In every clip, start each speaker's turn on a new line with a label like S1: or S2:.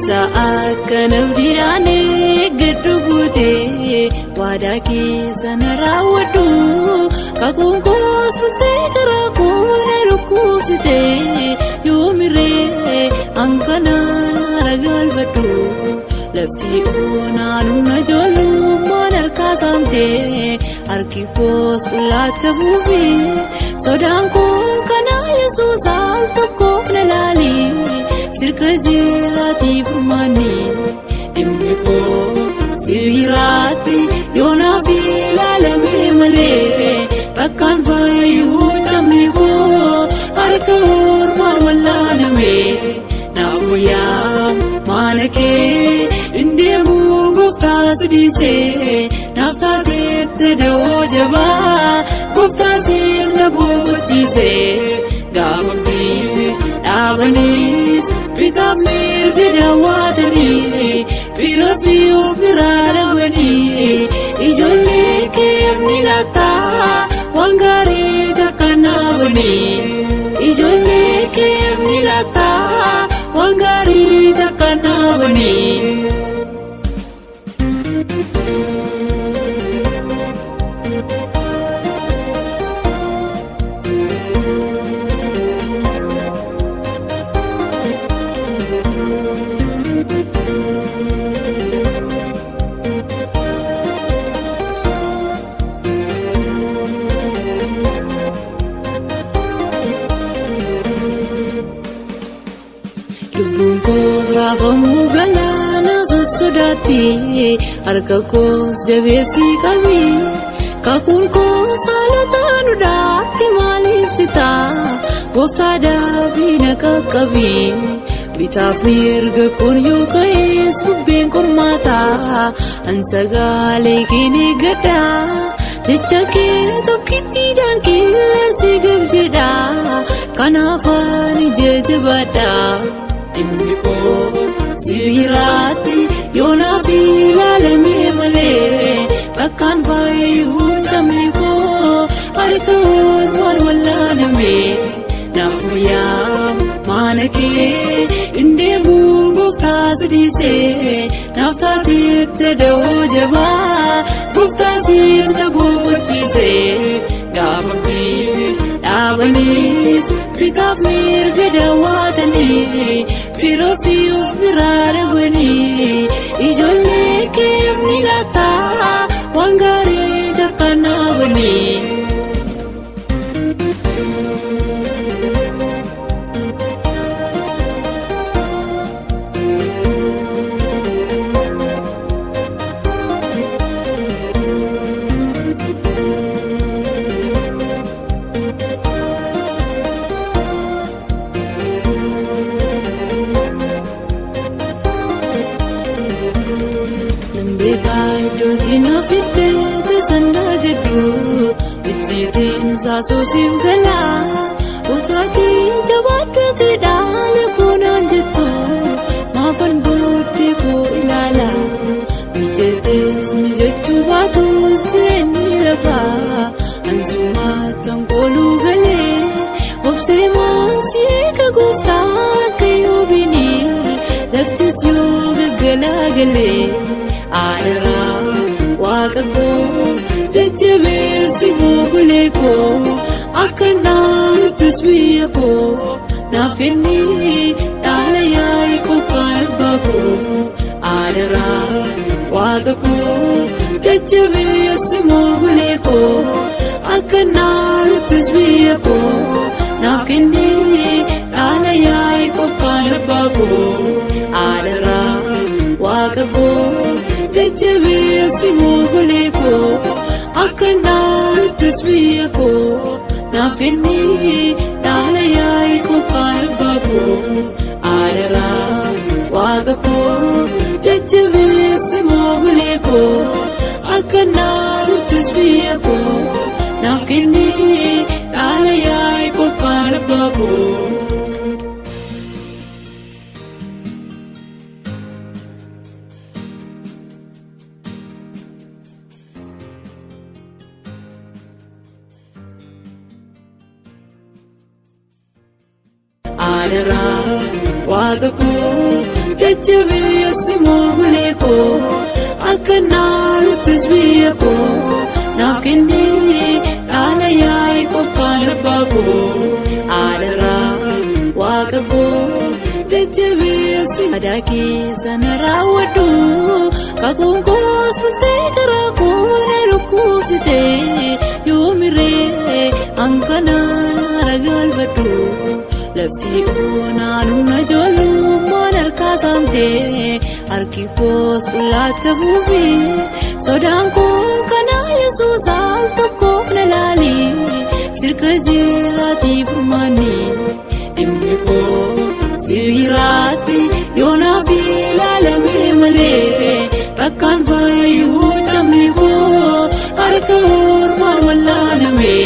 S1: Isa akka nabdiidhaan eeggadhu guutee waadaa keessa na raawwadhu. Kakuun koos bultee karaa koo na dhukkubsitee yoomirree hanqanaan haara galfadhu. Lafti onaan humna ijoollummaan harkaa saamtee harki koos qullaatti hafuufi sodaan koo kanaa Yesuus al tokkoof na laali sirka jiraatiif furmaanni dhimmi koo sibiraatti yoonaaf ilaalame malee bakkaan fayyuu cabni koo harka ormaan wallaaname naaf wayyaa maana kee indeemu gooftaa si dhiisee naaf taateette da'oo jabaa gooftaa siit na boqochiisee gaafamtii dhaabaniis bitaaf mirga daawwatanii bira fi of biraa dhabanii ijoollee keef ni laataa waan gaarii takka naabanii ijoollee keef ni laataa waan gaarii takka naabanii. Lubbuun koos raafamuu galaana sossodaatti harka koos jabeessii qabi. Kakuun koos haalota duudhaatti maaliif citaa gooftaa daafii na qaqqabi. Bitaaf mirga kun yoo ka'es bubbeen qormaataa an sagaalee keen eeggadha. Jecha kee tokkittiidhaan qilleensi gab jedha kanaaf ani jajjabaadha. Dhimmi koo sibiraatti yoonaaf ilaalame malee bakkaan fayyuu cabni koo harka ormaan wallaaname naaf wayyaa maana kee indeemu gooftaa si dhiisee naaf taateette da'oo jabaa gooftaa siit na boqochiisee gaafamtii dhaabaniis bitaaf mirga daawwatanii bira fi of biraa dhabanii ijoollee keef ni laataa waan gaarii takka naabanii. Saasuusiif galaa utaatiin jabaadhate dhaala koonaan jettu maafan booddee koo ilaala mijeetes mijechuu baatus jireenyi lafaa ansumaatan kooluu galee obsee maasii eega gooftaa akka yoobini laftis yoo gaggalaa galee aadaraa waaqa koo. Jajjabeessi moogulee koo akka naannuttis biyya koo naaf kenni dhaala yaa'i qophaa'e abbaa koo aadaraa waaqa koo jajjabeessi moogulee koo akka naannuttis biyya koo naaf kenni dhaala yaa'i qophaa'e abbaa koo aadaraa waaqa koo jajjabeessi moogulee koo. Akka naannuttis biyya koo naaf kenni dhaala yaa'i qophaa'e abbaa koo aadaraa waaqa koo jajjabeessi moogulee koo akka naannuttis biyya koo naaf kenni dhaala yaa'i qophaa'e abbaa koo. Aadaraa Waaqa koo jajjabeessi moogulee koo akka naaluttis biyya koo naaf kennee dhaala yaa'ii qophaan abbaa koo aadaraa waaqa koo jajjabeessi. Aadaa keessa na raawwadhu kakuun koos bultee karaa koo na dhukkubsitee yoomiree hanqanaan haara galfadhu. Lafti onaan humna ijoollummaan harkaa saamtee harki koos qullaatti buufi sodaan koo kanaa Yesuus al tokkoof na laali sirka jiraatii furmaanni dhimmi koo sibiiraatti yoonaaf ilaalame malee bakkaan fayyuu cabni koo harka ormaan wallaaname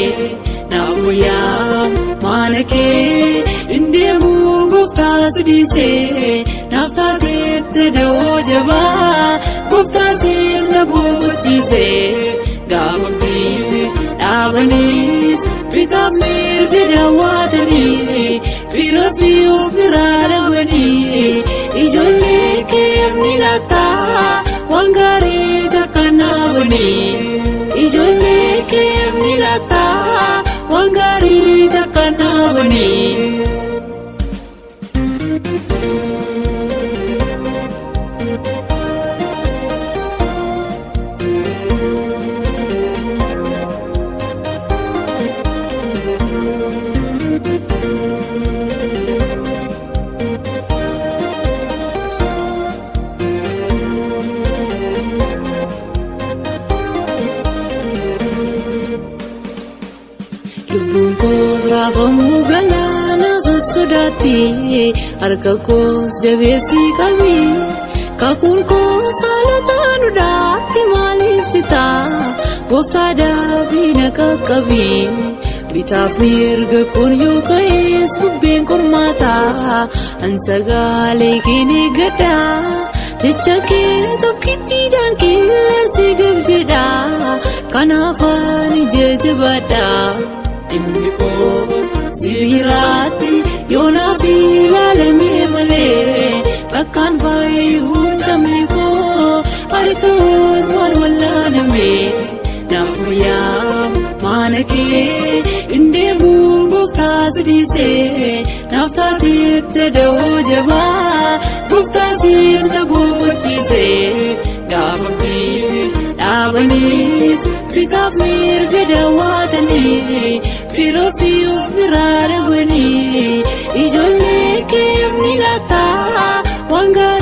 S1: naaf wayyaa maana kee indeemuu gooftaa si dhiisee naaf taateette da'oo jabaa gooftaa siit na boqochiisee gaafamtii dhaabaniis bitaaf mirga daawwatanii bira fi of biraa dhabanii ijoollee keef ni laataa waan gaarii takka naabanii ijoollee keef ni laataa waan gaarii takka naabanii. Lubbuun koos raafamuu galaana sossodaatti harka koos jabeessii qabi kakuun koos haalota duudhaatti maaliif jita gooftaa daafii na qaqqabi bitaaf mirga kun yoo ka'es bubbeen qormaataa an sagaalee keen eeggadha jecha kee tokkittiidhaan qilleensi gab jedha kanaaf ani jajjabaadha. Dhimmi koo sibiiraatti yoonaaf ilaalame malee bakkaan fayyuu cabni koo harka ormaan wallaaname naaf wayyaa maana kee indeemuu gooftaa si dhiisee naaf taateette da'oo jabaa gooftaa siit na boqochiisee gaafamtii dhaabaniis bitaaf mirga daawwatanii bira fi of biraa dhabanii ijoollee keef ni laataa waan gaarii.